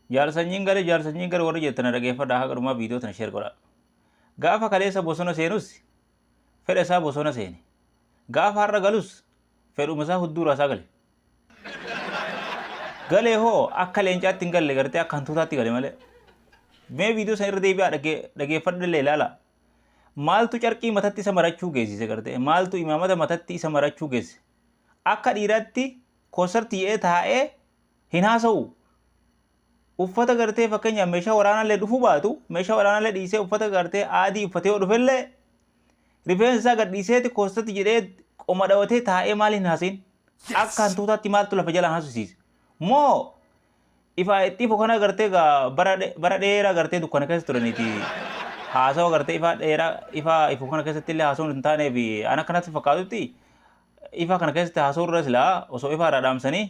Jaal Sanyiin gale, Jaal Sanyiin gale warri jettan na dhageeffadhaa, haga dhumaa viidiyoo tana share godhaa. Gaafa kaleessa bosona seenus fedha isaa bosona seene. Gaafa har'a galus fedhuma isaa hudduu raasaa gale. Galee hoo akka leencaatti hin galle, gartee akka hantuutaatti gale malee. Mee viidiyoo sana irra deebi'aa dhageeffadhallee ilaala. Maaltu carqii matatti isa marachuu geessise gartee? Maaltu imaamata matatti isa marachuu geesse? Akka dhiiraatti koosartii jedhee taa'ee hin haasa'u. Uffata gartee fakkeenyaaf meeshaa waraanaallee dhufuu baatu, meeshaa waraanaallee dhiisee uffata gartee aadii uffatee yoo dhufellee, rifeensa isaa gad dhiiseeti koostatti jedhee qoma dhawatee taa'ee maal hin haasa'in? Akka hantuutaatti maaltu lafa jalaan haasofsiise? Moo ifaa itti ifu kana gartee gaa bara dheeraa gartee dukkana keessa turaniiti, haasawa gartee ifaa dheeraa ifaa ifu kana keessatti illee haasawuun hin taaneef, an akkanatti fakkaatutti ifaa kana keessatti haasawuu irra silaa osoo ifaa irraa dhaamsanii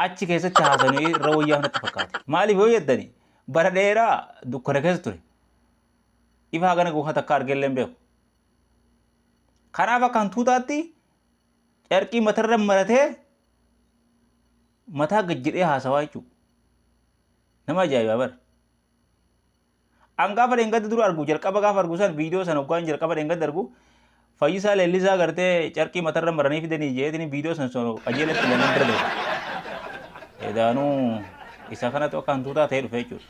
achi keessatti haasanii irra wayyaa natti fakkaate. Maaliif yoo jettani, bara dheeraa dukkana keessa ture. Ifaa kana gosa takka argee illee hin beeku. Kanaaf akka hantuutaatti carqii matarra maratee mataa gad jedhee haasawaa jechuudha. Nama ajaa'ibaa bara. An gaafa dheengadda dura argu, jalqaba gaafa argu san, viidiyoo sana hoggaan jalqaba dheengadda argu, Fayyisaa Leellisaa gartee carqii matarra maranii fidanii jeetiin viidiyoo san sun qajeelatti ilaalan bira darbe. Edaanuu isa kanatu akka hantuutaa ta'ee dhufe jechuudha.